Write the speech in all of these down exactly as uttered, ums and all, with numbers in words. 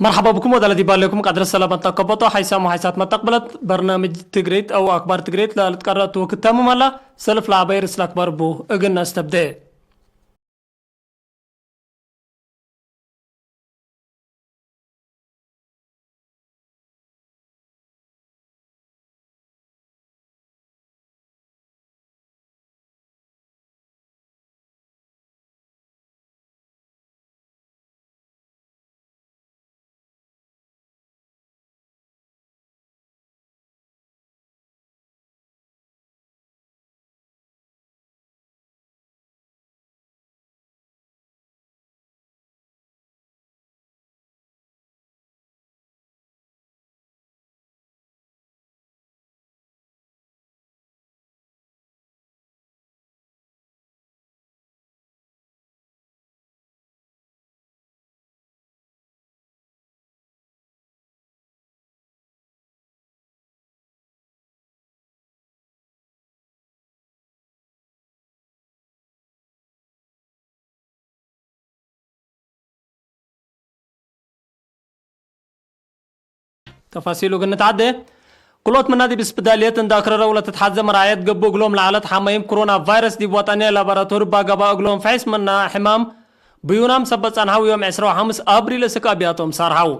መርሐባ ብኩም ወዳለ ዲብ ሌኩም ቀድረ ሰላመት ለከበጦ ሓይሳም ወሓይሳት መተቅብለት በርናምጅ ትግሬት አው አክባር ትግሬት ለልትቀረአቱ ወክድ ተምም ሀላ። ሰልፍ ለአባይ ርእስ ለአክባር ቡ እግል ነስተብዴ። ተፋሲሉ እግል ንትዓዴ። ክልኦት ምና ዲብ እስብዳልየት እንዴ አክረረው ለትትሐዘ መርዓየት ገብኡ እግሎም ለዐለት ሐመይም ክሮና ቫይረስ ዲብ ወጠንየ ላቦራቶሪ ባገባ እግሎም ፈሒስ ምና ሕማም ብዩናም ሰበት ጸንሐው ዮም ዕስራ ወሐምስ አብሪል እስክ አብያቶም ሳርሐው።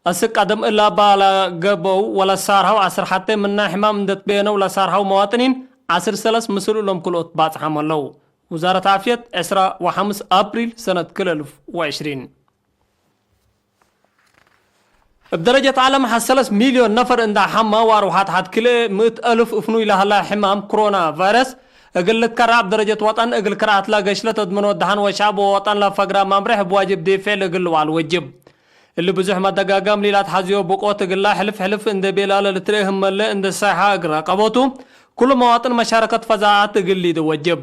እስክ ቀደም እላ ባላገበው ወለሳርሐው ዐስር ሐቴ ምና ሕማም እንዴ ትበየነው ለሳርሐው መዋጥኒን ዐስር ሰለስ ምስል እሎም ክልኦት ባጽሓም ዐለው። ውዛረት ዓፍየት ዕስራ ወሐምስ አብሪል ሰነት ክልኤ እልፍ ወዕሽሪን። እብ ደረጀት ዐለም ሐሰለስ ሚልዮን ነፈር እንዳ ሐማ ወአርወሐት ሐድ ክልኤ ምእት አልፍ እፍኑይ ለሀላ ሕማም ክሮና ቫይረስ እግል ልትከረዕ እብ ደረጀት ወጠን እግል ክርአትላ ገሽለት እድምን ወደሐን ወሸዕብ ወወጠንላ ፈግራ መምሬሕ እብ ዋጅብ ዲፊዕ እግል ልውዓል ወጅብ። እሊ ብዙሕ መደጋጋም ሊላትሐዝዮ ብቆት እግላ ሕልፍ ሕልፍ እንዴ ቤላ ለልትርኤ ህመለ እንዴ ሳይሓ እግል ረቀቦቱ፣ ኩሉ መዋጥን መሻረከት ፈዛዐት እግል ሊደ ወጅብ።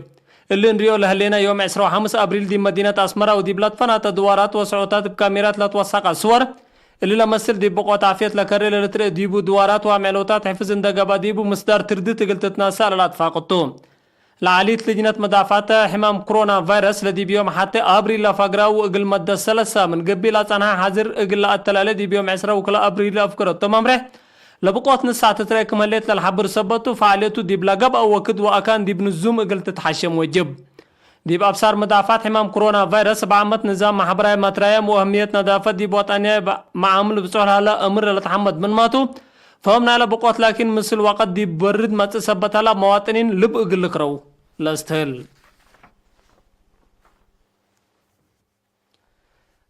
እሊ እንርእዮ ለህሌነ ዮም ዕስራ ወሐምስ አብሪል ዲብ መዲነት አስመራ ወዲብ ለትፈናተ ድዋራት ወሰዑታት እብ ካሜራት ለትወሰቀ ስወር፣ እሊ ለመስል ዲብ ብቆት ዓፍየት ለከሬ ለልትርኤ ዲቡ ድዋራት ወአምዕሎታት ሕፍዝ እንዴ ገብአ ዲቡ ምስዳር ትርድት እግል ትትነሰእ ለለአትፋቅቱ። ለዓሊት ልጅነት መዳፋተ ሕማም ክሮና ቫይረስ ለዲብ ዮም ሐቴ አብሪል ለፈግራ ወእግል መደት ሰለስ ሳምን ገብእ ለጸንሐ ሐዝር እግል ለአተላሌ ዲብ ዮም ዕስራ ወክልኤ አብሪል ለአፍገረቶ መምሬሕ ለብቆት ንሳዕ ትትረኤ ክም ህሌት ለልሐብር ሰበት ቱ፣ ፈዓልየቱ ዲብ ለገብአ ወክድ ወአካን ዲብ ንዙም እግል ትትሐሸም ወጅብ። ዲብ አብሳር መዳፋት ሕማም ክሮና ቫይረስ እብ ዓመት ንዛም መሐበራይ መትራየም ወአህምየት ነዳፈት ዲብ ወጠንያይ መዓምል ብጹሕ ለሀለ አምር ለልትሐመድ ምንማቱ፣ ፈህም ናይለ ብቆት ላኪን ምስል ወቀት ዲብ በርድ መጽእ ሰበት ሀላ መዋጥኒን ልብ እግል ልክረው ለአስትህል።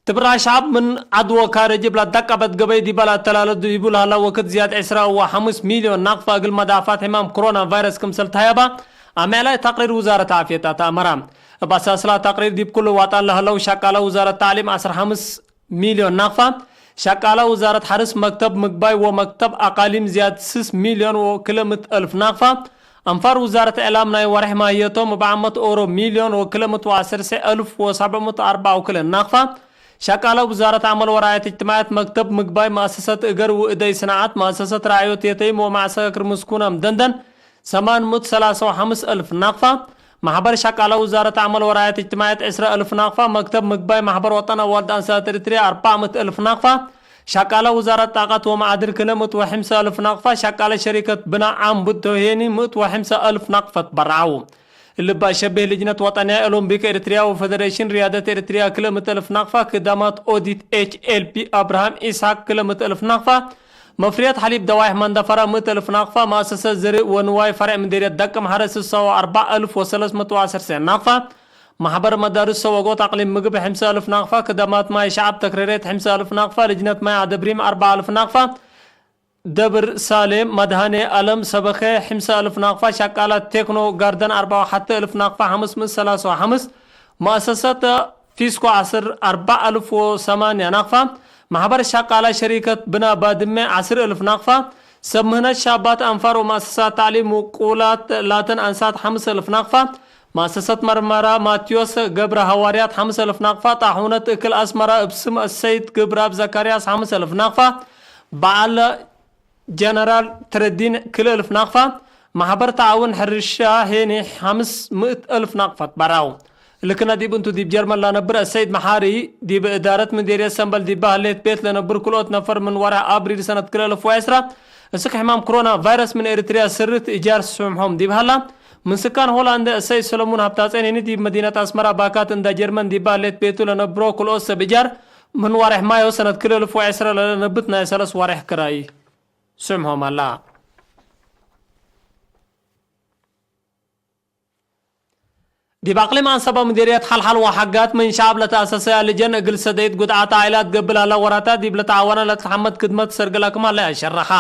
ትብራ ሸዐብ ምን ዐድ ወካርጅ እብ ለደቀበት ገበይ ዲበ ለአተላለ ዲቡ ለሀላ ወክድ ዝያድ ዕስራ ወሐምስ ሚልዮን ናቅፈ እግል መዳፋት ሕማም ክሮና ቫይረስ ክምሰል ተሀየባ አምዕላይ ተቅሪር ውዛረት ዓፍየት አትአመረ። እብ አሳስላ ተቅሪር ዲብ ኩሉ ዋጣን ለሀለው ሸቃለ ውዛረት ተዕሊም ዐስር ሐምስ ሚልዮን ናቅፋ፣ ሸቃለ ውዛረት ሐርስ፣ መክተብ ምግባይ ወመክተብ አቃሊም ዝያድ ስስ ሚልዮን ወክልኤ ምእት አልፍ ናቅፋ፣ አንፋር ውዛረት እዕላም ናይ ወርሕ ማህየቶም እብ ዓመት ኦሮ ሚልዮን ወክልኤ ምእት ወዐሰርሴ አልፍ ወሰብዕ ምእት ወአርበዕ ወክልኤ ናቅፋ፣ ሸቃለ ውዛረት ዐመል ወራየት እጅትማዕየት፣ መክተብ ምግባይ፣ መአሰሰት እገር ወእደይ ስናዐት፣ መአሰሰት ራዕዮት የተይም ወመዐሰክር ምስኩናም ደንደን፣ ሰማን ምእት ሰላሳ ወሐምስ አልፍ ናቅፋ፣ ማሕበር ሸቃለ ውዛረት ዐመል ወራየት እጅትማዕየት ዕስረ አልፍ ናቅፋ፣ መክተብ ምግባይ ማሕበር ወጠን አዋልድ አንሳት ኤሪትርያ አርበዕ ምእት አልፍ ናቅፋ፣ ሸቃለ ውዛረት ጣቀት ወመዓድን ክልኤ ምእት ወሐምሳ አልፍ ናቅፋ፣ ሸቃለ ሸሪከት ብና ዓም ብቶ ሄኒ ምእት ወሐምሳ አልፍ ናቅፈ ትበረዐው። እሊ እበ ሸቤህ ልጅነት ወጠንያ ኦሎምፒክ ኤሪትርያ ወፈደሬሽን ርያደት ኤሪትርያ ክልኤ ምእት አልፍ ናቅፋ፣ ክዳማት ኦዲት ኤች ኤል ፒ አብርሃም ኢስሐቅ ክልኤ ምእት አልፍ ናቅፋ፣ መፍርየት ሐሊብ ደዋይሕ መንደፈራ ምእት አልፍ ናቅፋ፣ መአሰሰት ዘርእ ወንዋይ ፈርዕ ምዴርየት ደቅምሐረ ስሳ ወአርበዕ አልፍ ወሰለስ ምእት ወዐሰርሴ ናቅፋ፣ ማሕበር መዳርስ ሰወጎት አቅሊም ምግብ ሐምሳ አልፍ ናቅፋ፣ ክደማት ማይ ሸዐብ ተክረሬት ሐምሳ አልፍ ናቅፋ፣ ልጅነት ማይ አደብሪም አርበዕ አልፍ ናቅፋ፣ ደብር ሳሌም መድሃኔ አለም ሰበኸ ሐምሳ አልፍ ናቅፋ፣ ሸቃላት ቴክኖ ጋርደን አርበዕ ወሐቴ አልፍ ናቅፋ፣ ሐምስ ምእት ሰላሳ ወሐምስ፣ መአሰሰት ፊስኮ ዐስር አርበዕ አልፍ ወሰማንያ ናቅፋ፣ ማሕበር ሸቃላ ሸሪከት ብና ባድመ ዐስር አልፍ ናቅፋ፣ ሰብ ምህነት ሻባት አንፋር ወመአሰሳት ተዕሊም ውቁላት ላተን አንሳት ሐምስ አልፍ ናቅፋ፣ መአሰሰት መርመራ ማቴዎስ ገብረ ሐዋርያት ሐምስ አልፍ ናቅፋ፣ ጣሑነት እክል አስመራ እብ ስም አሰይድ ገብረአብ ዘካርያስ ሐምስ አልፍ ናቅፋ፣ በዓል ጀነራል ትረዲን ክልኤ እልፍ ናቅፋ፣ ማሕበር ተዓውን ሕርሻ ሄኒ ሐምስ ምእት እልፍ ናቅፋ ትበራው። እሊ ክና ዲብ እንቱ ዲብ ጀርመን ለነብር አሰይድ መሓሪ፣ ዲብ እዳረት ምዴርየት ሰምበል ዲባ ህሌት ቤት ለነብር ክልኦት ነፈር ምን ወርሕ አብሪል ሰነት ክልኤ አልፍ ወዐስራ እስክ ሕማም ክሮና ቫይረስ ምን ኤሪትርያ ስርት እጃር ስምሖም ዲብ ሀላ፣ ምን ስካን ሆላንድ አሰይድ ሰለሙን ሀብታጼን ህኒ ዲብ መዲነት አስመራ ባካት እንዳ ጀርመን ዲባ ህሌት ቤቱ ለነብሮ ክልኦት ሰብ እጃር ምን ወርሕ ማዮ ሰነት ክልኤ አልፍ ወዐስራ ለለነብት ናይ ሰለስ ወርሕ ክራይ ስምሖም ሀላ። ዲብ አቅሊም አንሰባ ምዴርየት ሐልሐል ወሐጋት ምን ሸዐብ ለተአሰሰያ ልጀን እግል ሰደይት ጉድዓት ዓኢላት ገብእ ለሀላ ወራታት ዲብ ለተዓወነ ለትትሐመድ ክድመት ሰርግላ ክም ሀለ አሸረሐ።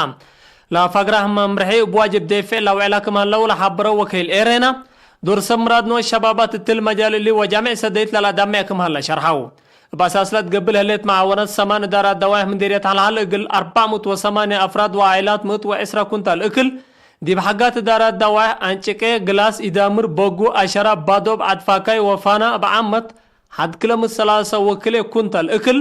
ለፈግረ መምርሒ እብ ዋጅብ ዴፌዕ ለአውዕላ ክም ሀለው ለሐበረው ወኪል ኤሬና፣ ዶር ሰብ ምራድ ንኡሽ ሸባባት እትሊ መጃል እሊ ወጃምዕ ሰደይት ለለአዳምዕ ክም ሀለ ሸርሐው። እብ አሳስ ለትገብእ ለህሌት መዓወነት ሰማን እዳራት ደዋይሕ ምዴርየት ሐልሐል እግል አርበዕ ምእት ወሰማንያ አፍራድ ወዓኢላት ምእት ወዕስራ ኩንታል እክል፣ ዲብ ሐጋት እዳራት ደዋይሕ አንጭቄ፣ ግላስ፣ ኢዳምር፣ በጉ፣ አሸራ፣ ባዶብ፣ ዐድፋካይ ወፋና እብ ዓመት ሐድ ክለ ምእት ሰላሰ ወክልኤ ኩንታል እክል፣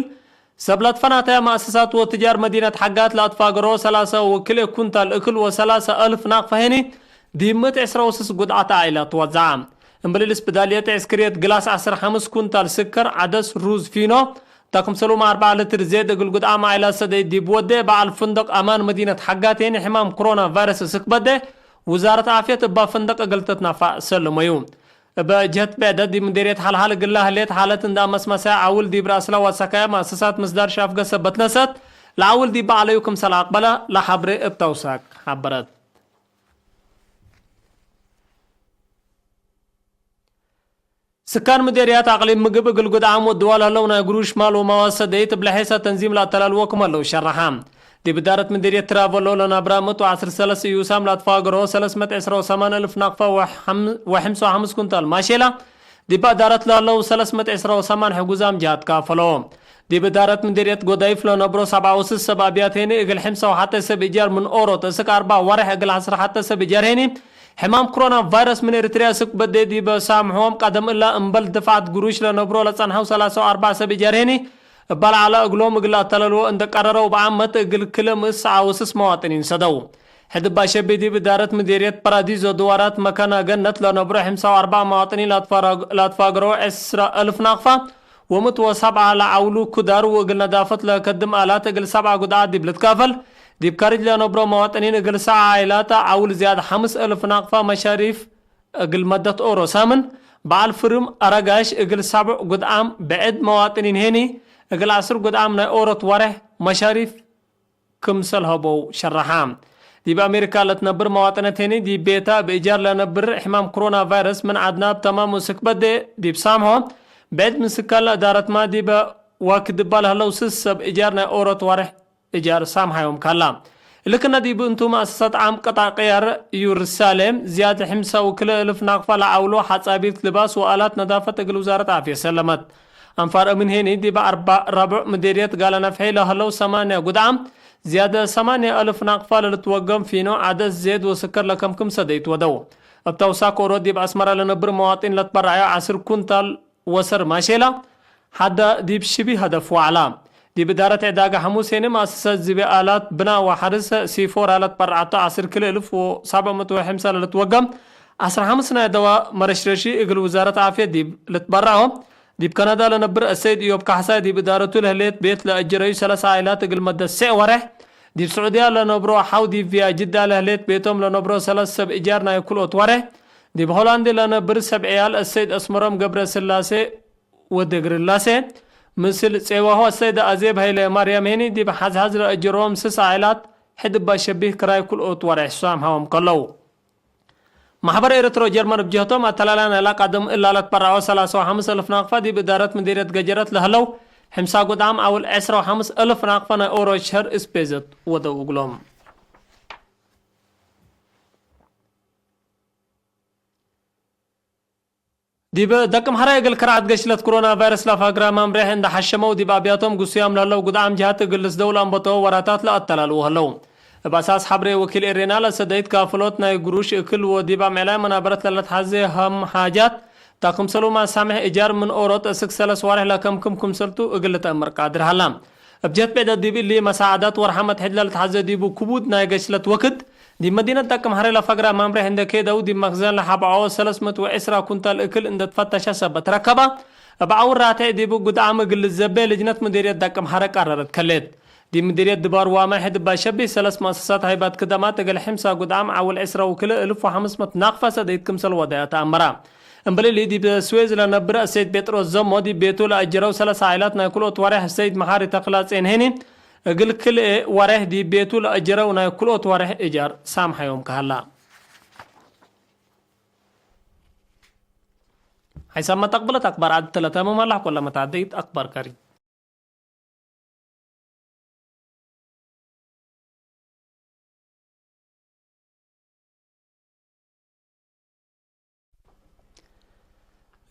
ሰብ ለትፈናተያ መአሰሳት ወትጃር መዲነት ሐጋት ለአትፋገሮ ሰላሰ ወክልኤ ኩንታል እክል ወሰላሰ አልፍ ናቅፈ ሄኒ፣ ዲብ ምእት ዕስራ ወስስ ጉድዓት ዓኢላት ትወዘዐ። እምብልል እስፕዳልየት ዕስክርየት ግላስ ዐስር ሐምስ ኩንታል ስከር፣ ዐደስ፣ ሩዝ፣ ፊኖ፣ ተ ክምሰሉም አርበዕ ልትር ዜድ እግል ጉድዓም ዓኢላት ሰደይት ዲብ ወዴ፣ በዐል ፍንደቅ አማን መዲነት ሐጋቴኒ ሕማም ክሮና ቫይረስ እስክ በዴ፣ ውዛረት ዓፍየት እባ ፍንደቅ እግል ትትናፋዕ ሰልመዩ። እበ ጀህት ብዕደት ዲብ ምዴርየት ሐልሐል እግላ ህሌት ሓለት እንዳ መስመሰያ ዐውል ዲብ ረአስላ ወአሰካያ መአሰሳት ምስዳር ሻፍገ ሰበት ነሰት፣ ለዐውል ዲብ በዐለዩ ክምሰል አቅበለ ለሐብሬ እብ ተውሳክ ሐበረት። ስካን ምዴርያት አቅሊም ምግብ እግል ጉድዓም ወድዋ ለህለው ናይ ግሩሽ ማል ወመዋሰደይት እብ ለሔሰ ተንዚም ለአተላልዎ ክም ህለው ሸረሐ። ዲብ እዳረት ምዴርየት ትራቨሎ ለናብራ ምእት ወዐስር ሰለስ እዩሳም ለአትፋገሮ ሰለስ ምእት ዕስራ ወሰማን እልፍ ናቅፈ ወሐም-፣ ወሐምሳ ወሐምስ ኩንታል ማሼላ፣ ዲብ እዳረት ለህለው ሰለስ ምእት ዕስራ ወሰማን ሕጉዛም ጀሃት ካፈሎ። ዲብ እዳረት ምዴርየት ጎዳይፍ ለነብሮ ሰብዓ ወስስ ሰብ አብያት ሄኒ እግል ሕምሳ ወሐተ ሰብ እጃር ምን ኦሮ ተስክ አርባ ወርሕ እግል ዐስር ሐተ ሰብ እጃር ሄኒ፣ ሕማም ክሮና ቫይረስ ምን ኤሪትርያ ስክ በዴ ዲበ ሳምሖም ቀደም እላ እምበል ድፍዓት ግሩሽ ለነብሮ ለጸንሐው ሰላሳ ወአርበዕ ሰብ እጃር ሄኒ፣ እባ ለዐለ እግሎም እግል ለአተለልዎ እንደ ቀረረው በአመት እግል ክለ ምእት ሰዓ ወስስ መዋጥኒን ሰደው። ሕድ እባ ሸቢ ዲብ እዳረት ምዴርየት ፓራዲዞ ድዋራት መካና ገነት ለነብሮ ሕምሳ ወአርበዕ መዋጥኒን ለአትፋራ-፣ ለአትፋግረው ዕስራ እልፍ ናቅፋ ወምእት ወሰብዓ ለዐውሉ ኩዳር ወእግል ነዳፈት ለከድም አላት እግል ሰብዓ ጉድዓት ዲብ ልትካፈል፣ ዲብ ካርጅ ለነብሮ መዋጥኒን እግል ሰብዓ ዓኢላት ዐውል ዝያድ ሐምስ እልፍ ናቅፋ መሻሪፍ እግል መደት ኦሮ ሳምን፣ በዐል ፍርም አረጋሽ እግል ሰብዕ ጉድዓም ብዕድ መዋጥኒን ሄኒ፣ እግል ዐስር ጉድዓም ናይ ኦሮት ወሬሕ መሻሪፍ ክምሰል ሀበው ሸረሐ። ዲብ አሜሪካ ለትነብር መዋጥነት ሄኒ፣ ዲብ ቤታ እብ እጃር ለነብር ሕማም ክሮና ቫይረስ ምን ዐድናብ ተማሙ ስክ በዴ፣ ዲብ ሳምሖ፣ ብዕድ ምን ስካን ለእዳረትማ ዲበ ዋክድባ ለህለው ስስ ሰብ እጃር ናይ ኦሮት ወሬሕ እጃር ሳምሐዮም ካላ። እሊ ክና ዲብ እንቱ መአሰሳት ዓም ቅጣዕ ቅያር ዩርሳሌም ዝያድ ሕምሳ ወክልኤ እልፍ ናቅፋ ለዐውሎ ሐጻቢት ልባስ ወአላት ነዳፈት እግል ውዛረት ዓፍየት ሰለመት። አንፋር እምን ሄኒ ዲብ አርባ-፣ ረቡዕ ምዴርየት ጋለ ነፍሒ ለህለው ሰማንያ ጉድዓም ዝያድ ሰማንያ እልፍ ናቅፋ ለልትወገም ፊኖ ዐደስ ዜድ ወስከር ለከምክም ሰደይት ወደው። እብ ተውሳክ ኦሮ ዲብ አስመራ ለነብር መዋጢን ለትበረዐዮ ዐስር ኩንታል ወሰር ማሼላ፣ ሐደ ዲብ ሽቢ ሀደፍ ወዐላ። ዲብ እዳረት ዕዳገ ሐሙሴን መአሰሰት ዝቤ አላት ብና ወሐርስ ሲፎራ ለትበረዐቶ ዐስር ክልኤ እልፍ ወሰብዕ ምእት ወሐምሳ ለልትወገም ዐስር ሐምስ ናይ ደዋ መረሽረሺ እግል ውዛረት ዓፍየት ዲብ ልትበረዐው። ዲብ ካናዳ ለነብር አሰይድ እዮብ ካሕሳይ ዲብ እዳረቱ ለህሌት ቤት ለአጀረዩ ሰለስ ዓኢላት እግል መደት ሴዕ ወሬሕ። ዲብ ስዑድያ ለነብሮ ሐው ዲብ ቪያ ጅዳ ለህሌት ቤቶም ለነብሮ ሰለስ ሰብ እጃር ናይ ክልኦት ወሬሕ። ዲብ ሆላንድ ለነብር ሰብ ዕያል አሰይድ አስመሮም ገብረስላሴ ወደግርላሴ፣ ምስል ጼዋሁ አሰይደ አዜብ ሀይለ ማርያም ሄኒ ዲብ ሐዝሐዝ ለአጀሮም ስስ ዓኢላት ሕድ እባ ሸቢህ ክራይ ክልኦት ወሬሕ ሳምሐዎም ከለው። ማሕበር ኤረትሮ ጀርመን እብ ጀህቶም አተላላ ናይላ ቀደም እላ ለትበረዐው ሰላሳ ወሐምስ እልፍ ናቅፋ ዲብ እዳረት ምዴርየት ገጀረት ለህለው ሕምሳ ጉድዓም አውል ዕስራ ወሐምስ እልፍ ናቅፋ ናይ ኦሮ ሸር እስፔዘት ወደው እግሎም። ዲብ ደቅምሐራይ እግል ከርዐት ገሽለት ክሮና ቫይረስ ለፋግራ መምሬሕ እንደ ሐሸመው፣ ዲብ አብያቶም ግሱያም ለህለው ጉድዓም ጀሃት እግል ልስደው ለአንበተው ወራታት ለአተላልዎ ህለው። እብ አሳስ ሐብሬ ወኪል ኤሬና ለሰደይት ካፍሎት ናይ ግሩሽ እክል ወዲብ አምዕላይ መናበረት ለለትሐዜ ሀም ሓጃት፣ ታ ክምሰሉ ማሳምሕ እጃር ምን ኦሮት እስክ ሰለስ ዋርሕ ለከምክም ክምሰልቱ እግል ልትአመር ቃድር ሀላ። እብ ጀህት ብዕደት ዲብ እሊ መሳዕዳት ወርሐመት ሕድ ለልትሐዜ ዲቡ ክቡድ ናይ ገሽለት ወክድ፣ ዲብ መዲነት ደቅምሐሬ ለፈግረ መምሬሕ እንዴ ኬደው፣ ዲብ መክዘን ለሐብዖ ሰለስ ምእት ወዕስራ ኩንታል እክል እንዴ ትፈተሸ ሰበት ረከበ። እብ ዐውር ራቴዕ ዲቡ ጉድዓም እግል ልዘቤ ልጅነት ምዲርየት ደቅምሐሬ ቀረረት ከሌት። ዲብ ምዲርየት ድባር ዋመ ሕድ እባ ሸቢህ ሰለስ መአሰሳት ሀይባት ክደማት እግል ሕምሳ ጉድዓም ዐውል ዕስራ ወክልኤ እልፍ ወሐምስ ምእት ናቅፈ ሰደይት ክምሰል ወደያ ተአመረ። እምበል እሊ፣ ዲብ ስዌዝ ለነብር አሰይድ ጴጥሮስ ዘሞ፣ ዲብ ቤቱ ለአጀረው ሰለስ ዓኢላት ናይ ክልኦት ወሬሕ አሰይድ መሓሪ ተክላጼን ሄኒ፣ እግል ክልኤ ወሬሕ ዲብ ቤቱ ለአጀረው ናይ ክልኦት ወሬሕ እጃር ሳምሐዮም ከሀላ። ሐይሳም መተቅብለት አክባር ዐድ ተለተምም አላህ ኮለ መታደይት አክባር ከሪ።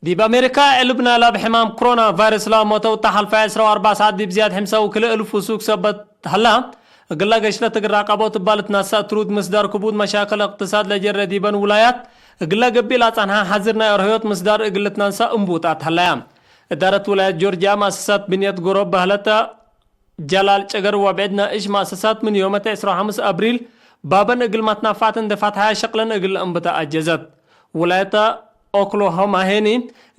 ዲብ አሜሪካ፣ ዕልብ ናላ እብ ሕማም ክሮና ቫይረስ ለአሞተው እተ ሐልፈ ዕስራ ወአርበዕ ሰዓት ዲብ ዝያድ ሕምሳ ወክልኤ እልፍ ውሱክ ሰበት ሀላ። እግላ ገሽለት እግል ራቀቦት እባ ልትነሰእ ትሩድ ምስዳር ክቡድ መሻክል እቅትሳድ ለጀረ ዲበን ውላያት እግላ ገብእ ለአጸንሐ ሐዝር ናይ አርህዮት ምስዳር እግል ልትነሰእ እንቡጣት ሀለያ። እዳረት ውላየት ጆርጅያ መአሰሳት ብንየት ጎሮብ በህለተ ጀላል ጨገር ወብዕድ ናእሽ መአሰሳት ምን ዮመተ ዕስራ ወሐምስ አብሪል ባበን እግል መትናፋዕት እንዴ ፈትሐያ ሸቅለን እግል ለአንብተ አጀዘት። ውላየተ ኦክሎሆማ ሄኒ፣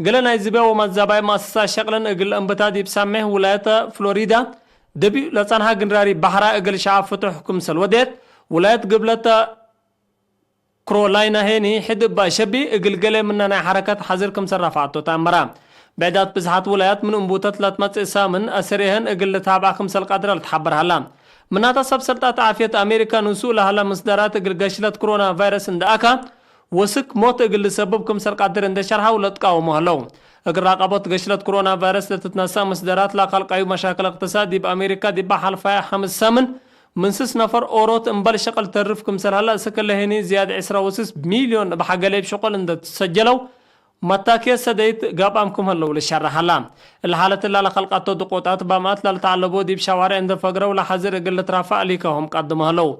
ገሌ ናይ ዝቤ ወመዛባይ መአሰሳት ሸቅለን እግል ለአንብታ ዲብ ሳሜሕ ውላየተ ፍሎሪዳ ደቢኡ ለጸንሐ ግንራሪ በሐራ እግል ሸዐብ ፍቱሕ ክምሰል ወዴት፣ ውላየት ግብለተ ክሮላይና ሄኒ ሕድ እባ ሸቢ እግል ገሌ ምነ ናይ ሐረከት ሐዝር ክምሰል ረፍዐቶ ተአመረ። ብዕዳት ብዝሓት ውላያት ምን እንቡተት ለትመጽእ ሳምን አሰሬህን እግል ልታብዐ ክምሰል ቀድረ ልትሐበር ሀላ። ምናተ ሰብ ሰልጣት ዓፍየት አሜሪካ ንሱእ ለሀላ ምስዳራት እግል ገሽለት ክሮና ቫይረስ እንደ አካ ወስክ ሞት እግል ልሰብብ ክምሰል ቀድር እንደ ሸርሐው ለትቃወሞ ሀለው። እግል ራቀቦት ገሽለት ክሮና ቫይረስ ለትትነሰእ ምስዳራት ለአካልቃዩ መሻክል እቅትሳድ ዲብ አሜሪካ ዲባ ሐልፋየ ሐምስ ሳምን ምን ስስ ነፈር ኦሮት እምበል ሸቅል ተርፍ ክምሰል ሀለ፣ እስክ ለህኒ ዝያድ ዕስራ ወስስ ሚልዮን እብ ሐገሌብ ሸቅል እንደ ትሰጀለው መታክየት ሰደይት ጋብአም ክም ሀለው ልሸረሕ ሀላ። እለ ሓለት እላ ለከልቀቶ ድቆጣት ባማት ለልተዐለቦ ዲብ ሸዋርዕ እንደ ፈግረው ለሐዝር እግል ልትራፋዕ ሊካሆም ቀድሞ ሀለው።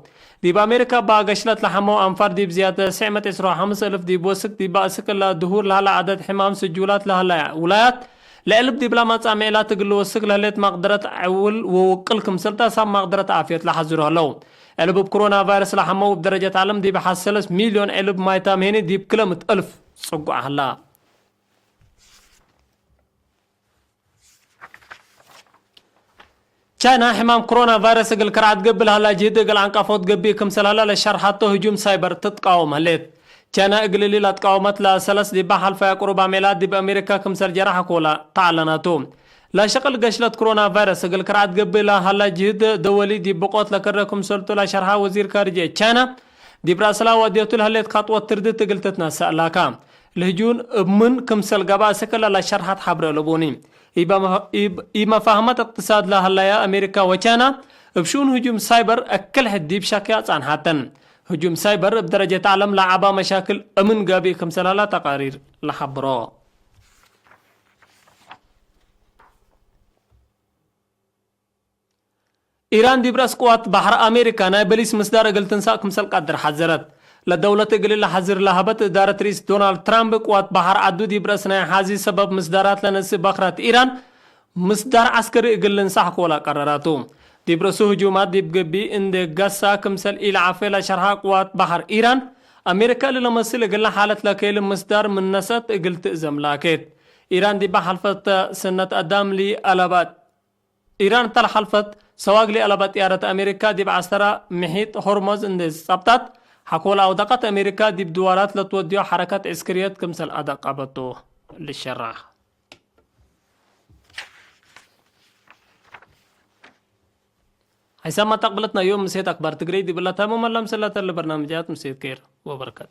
ዲብ አሜሪካ በአገሽለት ለሐመው አንፋር ዲብ ዝያድ ተስዕ ምእት ዕስራ ወሐምስ እልፍ ዲብ ወስክ ዲብ እስክ እለ ድሁር ለሀለ ዐደድ ሕማም ስጁላት ለሀለ ውላያት ለዕልብ ዲብላ መጻምዒላት እግል ልወስክ ለህሌት ማቅደረት ዕውል ወውቅል ክምሰልታ ሳብ ማቅደረት ዓፍየት ለሐዝሩ ሀለው። ዕልብ እብ ክሮና ቫይረስ ለሐመው እብ ደረጀት ዐለም ዲብ ሐሰለስ ሚልዮን ዕልብ ማይታም ሄኒ ዲብ ክለ ምእት እልፍ ጽጉዕ ሀላ። ቻይና ሕማም ክሮና ቫይረስ እግል ከርዐት ገብእ ለሀላ ጅህድ እግል ዐንቀፎት ገብእ ክምሰል ሀላ ለሸርሐቶ ህጁም ሳይበር ትትቃወም ህሌት። ቻይና እግል እሊ ለትቃወመት ለሰለስ ዲባ ሐልፈያ ቅሩብ አሜላት ዲብ አሜሪካ ክምሰል ጀረሐ ኮላ ተዐለናቱ። ለሸቅል ገሽለት ክሮና ቫይረስ እግል ከርዐት ገብእ ለሀላ ጅህድ ደወሊ ዲብ ብቆት ለከረ ክምሰልቱ ለሸርሐ ወዚር ካርጅየት ቻይና፣ ዲብ ረአስላ ወዴቱ ለህሌት ከጥወት ትርድት እግል ትትነሰእ ላካ። ለህጁን እብ ምን ክምሰል ገብአ እስክ እለ ለሸርሐት ሐብረ አለቡኒ። ኢበ-፣ ኢብ-፣ ኢመፋህመት እቅትሳድ ለሀለያ አሜሪካ ወቻይና፣ እብ ሽኡን ህጁም ሳይበር እክል ሕድ ዲብ ሸክያ ጸንሐተን። ህጁም ሳይበር እብ ደረጀት ዐለም ለዐባ መሻክል እምን ጋብእ ክምሰል ሀላ ተቃሪር ለሐብሮ። ኢራን ዲብ ረአስ ቅዋት በሐር አሜሪካ ናይ በሊስ ምስዳር እግል ትንሳእ ክምሰል ቀድር ሐዘረት። ለደውለት እግል ለሐዝር ለሀበት እዳረት ርኢስ ዶናልድ ትራምፕ፣ ቅዋት በሐር ዐዱ ዲብ ረአስ ናይ ሐዚ ሰበብ ምስዳራት ለነስእ በክራት ኢራን ምስዳር ዐስከሪ እግል ልንሳሕ ኮላ ቀረራቱ። ዲብ ረአሱ ህጁማት ዲብ ገብእ እንዴ ገሳ ክምሰል ኢለዓፌ ለሸርሐ ቅዋት በሐር ኢራን፣ አሜሪካ እሊ ለመስል እግለ ሓለት ለከይል ምስዳር ምን ነሰአት እግል ትእዘም ላኬት። ኢራን ዲበ ሐልፈተ ሰነት አዳም ሊ አለባት ኢራን እተ ለሐልፈት ሰዋግ ሊአለበት ጥያረት አሜሪካ ዲብ ዐስተራ ምሒጥ ሆርሞዝ እንዴ ጸብጣት፣ ሐቆ ለአውደቀት አሜሪካ ዲብ ድዋራት ለትወድዮ ሐረከት ዕስክርየት ክምሰል አደቀበቱ ልሸራሕ። ሐይሳም መተቅብለትና ዮም ምሴት አክባር ትግሬ ዲብላ ታምመ ለምሰለተ ለበርናምጃት ምሴት ኬር ወበረከት።